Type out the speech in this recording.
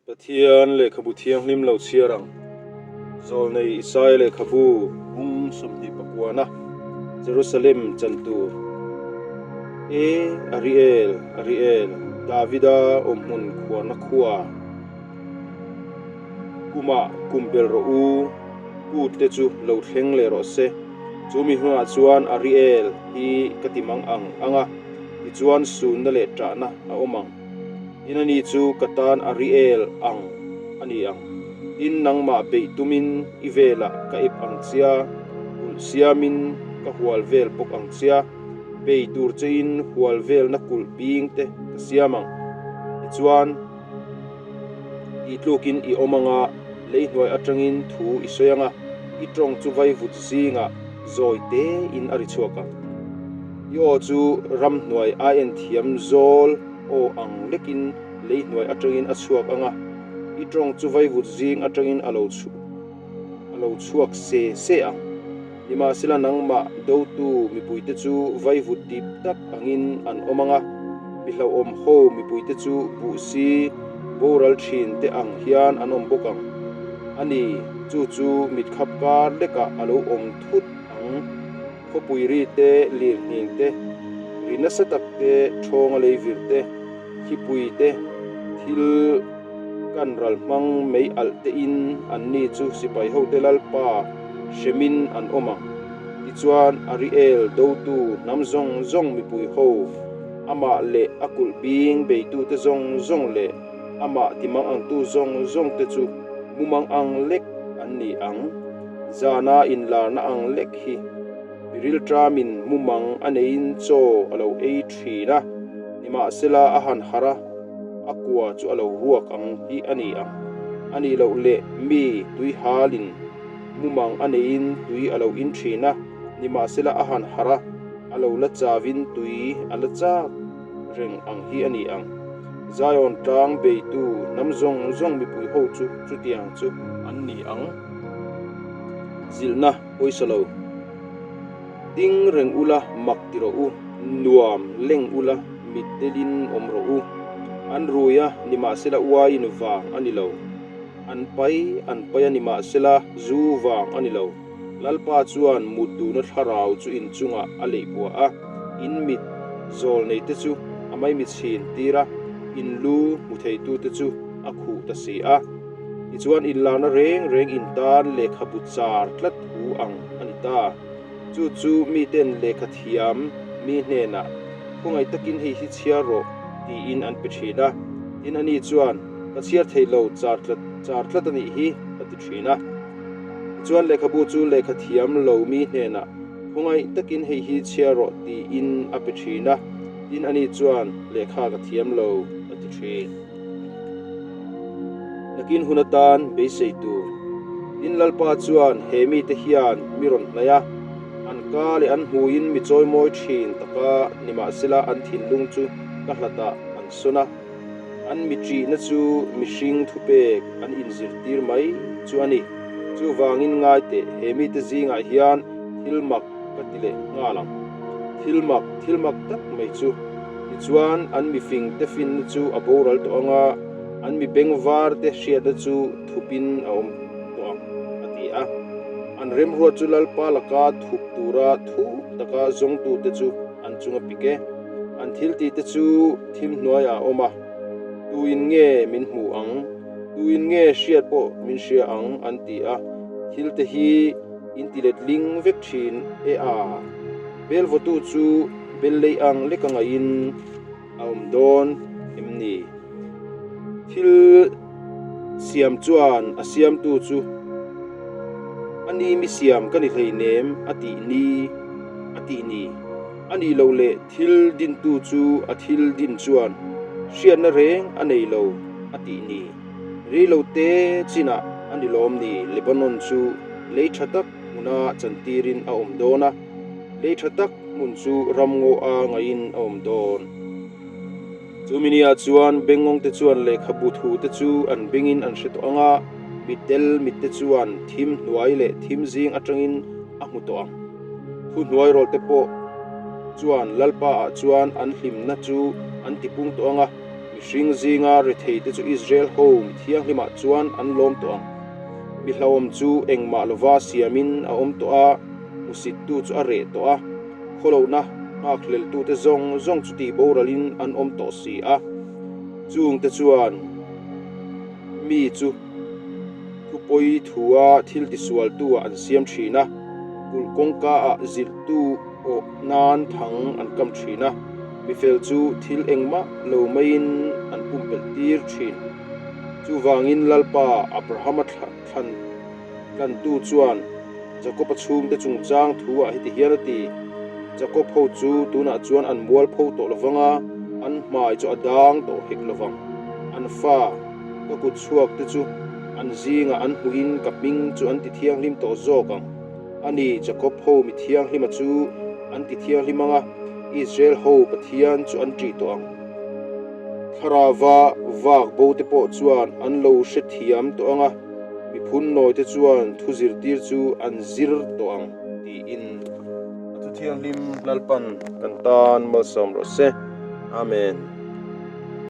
Pathian lehkhabu thianghlim lo chhiar ang. Zawlnei Isaia lehkhabu bung 20 pakuana Jerusalem chan tur. E Ariel, Ariel, Davida awmhmun khuarna khua. Kumah kum bel rawh u, kut te chu lo thleng leh rawh se. Chu mi hunah chuan Ariel hi ka ti mang ang ang a, tichuan sunna leh ṭahna a awm ang. Tin ani chu ka tan Ariel ang a ni ang. Tin nangmah beih tumin i velah ka ep ang chia, kulh siamin ka hual vel bawk ang chia, bei tur chein hual velna kulh bing te ka siam ang. Tichuan. I tlukin i awm anga lei hnuai atangin thu i sawi anga i tawng chu vaivut zingah zawi tein a ri chhuak ang. I aw chu ramhnuai a en thiam zawl aw ang lekin lei hnuai atangin a chhuak anga i tawng chu vaivut zing atangin a lo a lo chhuak se se ang. Nimahsela nangmah dotu mipuite chu vaivut dip tak angin an awm ang a, mi hlauhawm ho mipuite chu buhsi boral thin te ang hian an awm bawk ang. A ni, chu chu mitkhap kar lekah a lo awm thut ang. Khawpui ri te, lirnghing te, ri nasa tak te, thawnga leivir te, thlipui te, thil kan ral hmang mei alh te in an ni chu sipai hote Lalpa hremin an awm ang. Tichuan Ariel dotu hnam zawng zawng mipui ho, amah leh a kulh bing beitute zawng zawng leh amah timang angtu zawng zawng te chu mumang ang lek an ni ang. Zana inlarna ang lek hi mi rilṭamin mumang a neiin chaw a lo ei ṭhin a, nimahsela a han harh a, a kua chu a lo ruak ang hi a ni ang. A nih loh leh mi tui halin mumang a neiin tui a lo in ṭhin a, nimahsela a han harh a, a lo la chavin tui a la chak reng ang hi a ni ang. Zion tlang beitu hnam zawng zawng mipui ho chu chutiang chu an ni ang. Zilhna pawisa lo. Ding reng ula mak ti rawh u, nuam leng ula mit delin awm rawh u. An rui a, nimahsela uaiin vang a ni lo. An pai an pai a, nimahsela zu vang a ni lo. Lalpa chuan mut duhna thlarau chu in chungah a leih buah a, in mit zawl neite chu a maimichhin tir a, in lu hmu theitute chu a khuh ta si a. Tichuan inlarna reng reng in tan lehkhabu char tlat thu ang a ni ta. Chu chu miten lehkha thiam mi hnenah, Khawngaih takin hei hi chhiar rawh, tiin an pe thin a. Tin ani chuan, Ka chhiar thei lo, char tlat char tlat a nih hi, a ti thin a. Tichuan lehkhabu chu lehkha thiam lo mi hnenah, Khawngaih takin hei hi chhiar rawh, tiin a pe thin a. Tin ani chuan, Lehkha ka thiam lo, a ti thin. Nakin hun atan beisei tur. Tin Lalpa chuan he mite hian mi rawn hnaih a, an ka leh an hmuiin mi chawimawi thin taka nimahsela an thinlung chu ka hlatah an sawn a, an mi ṭihna chu mihring thupek an inzirtir mai chu a ni. Chuvangin ngai teh, he mite zingah hian thil mak ka ti leh nghal ang. Thil mak, thil mak tak mai chu. Tichuan, an mifing te finna chu a boral tawh ang a, an mi bengvar te hriatna chu thupin a awm tawh ang, a ti a. An remruat chu Lalpa laka thup tura thuk taka zawngtute chu an chung a pik e. An thiltihte chu thim hnuaiah a awm a, Tuin nge min hmu ang? Tuin nge hriat pawh min hria ang? an ti a. Thilte hi in ti letling vek thin e a. Bel vawtu chu bel lei ang lek a ngaihin a awm dawn em ni? Thil siam chuan a siamtu chu a ni mi siam ka ni hleinem a tih ni a tih ni. A nih loh leh thil dintu chu a thil din chuan hriatna reng a nei lo a tih ni. Rei lo te chinah a ni lawm ni Lebanon chu lei tha tak hmuna chantirin a awm dawn a, lei tha tak hmun chu ramngaw a ngaihin a awm dawn. Chu minia chuan bengngawngte chuan lehkhabu thute chu an bengin an hre tawh ang a, mitdel mitte chuan thim hnuai leh thim zing atangin a hmu tawh ang. Thu hnuai rawlte pawh chuan Lalpaah chuan an hlimna chu an tipung tawh ang a. Mihring zinga retheite chu Israel ho mi thianghlimah chuan an lawm tawh ang. Mi hlauhawm chu engmah lova siamin a awm tawh a, hmusittu chu a reh tawh a, khawlohna nghakhleltute zawng zawng chu tihboralin an awm tawh si a. Chungte chuan mi chu thupawi thua thil tisualtu-ah an siam thin a, kulh kawngka-ah zilhtu awh nan thang an kam thin a, mifel chu thil engmah lo maiin an pumpelh tir thin. Chuvangin Lalpa Abrahama thlan tlantu chuan Jakob-a chhungte chungchang thu-ah heti hian a ti, Jakob ho chu tunah chuan an mualpho tawh lovang a, an hmai chu a dang tawh hek lovang. An fa, ka kut chhuak te chu an zingah an hmuhin ka hming chu an ti thianghlim tawh zawk ang. A ni, Jakob ho mi thianghlima chu an ti thianghlim ang a, Israel ho Pathian chu an ṭih tawh ang. Thlarauva vak bo te pawh chuan an lo hrethiam tawh ang a, Miphun nawite chuan thu zirtir chu an zir tawh ang tiin a thu thianghlim Lalpan kan tan malsawm rawh se. Amen.